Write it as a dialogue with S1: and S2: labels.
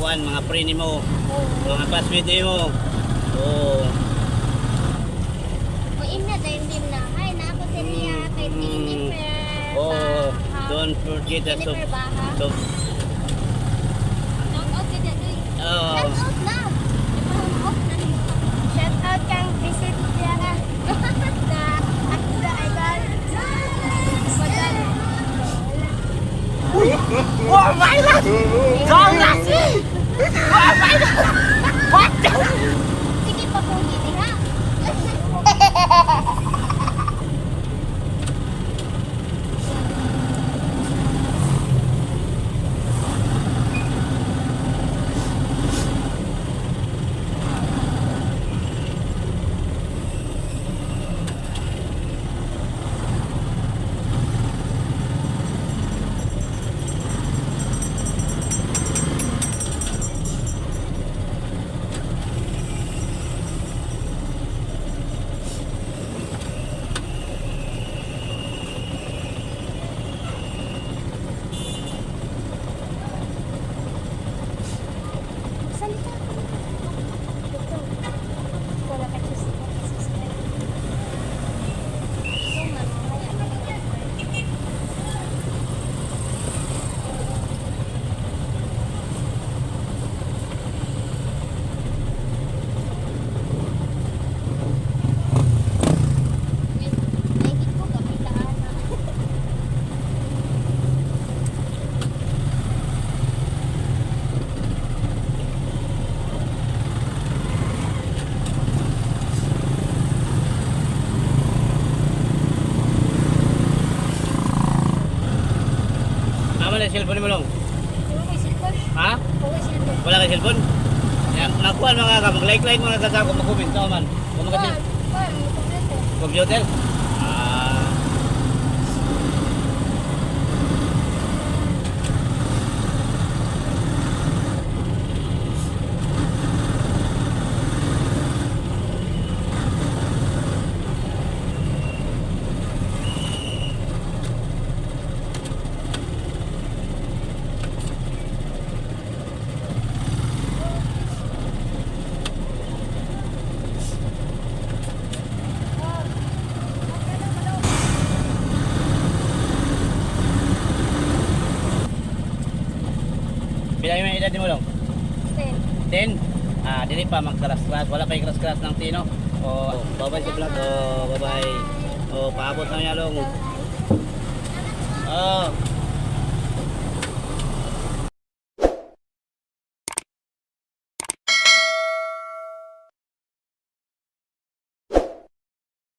S1: kuan, mga pre nimo, mga classmate nimo. Oh.
S2: O imna dahil din na. Hi, na ako si Ria kay Jennifer.
S1: Oh,
S2: Baha.
S1: don't forget that
S2: Jennifer Baha.
S1: so
S2: Shout out si Jadoy.
S1: oh,
S2: Shout out na. Shout out na.
S3: Shout out kang visit niya na na akda idol. Bagal.
S4: Oh my God! Don't Oh my God! What the?
S2: Sige pa kung gini ha. Salita ko.
S3: Ito. Wala ka subscribe.
S2: Ikaw man, mamaya. Naigit ko, kapitaan na.
S1: Tama na yung cellphone mo long.
S3: Wala kay cellphone.
S1: Ha?
S3: Wala cellphone.
S1: Wala kay cellphone? Yan, nakuha mga ka, mag-like-like mga ka sa ako, mag-comment ka man. Kung mga
S3: Kuan, kuan, computer.
S1: computer. Ah. Pila yung edad mo long?
S3: 10.
S1: 10? Ah, dili pa magkaras-kras. Wala pa yung kras-kras ng tino. Oh, bye-bye sa vlog. Oh, bye-bye. Oh, paabot na niya long. Oh.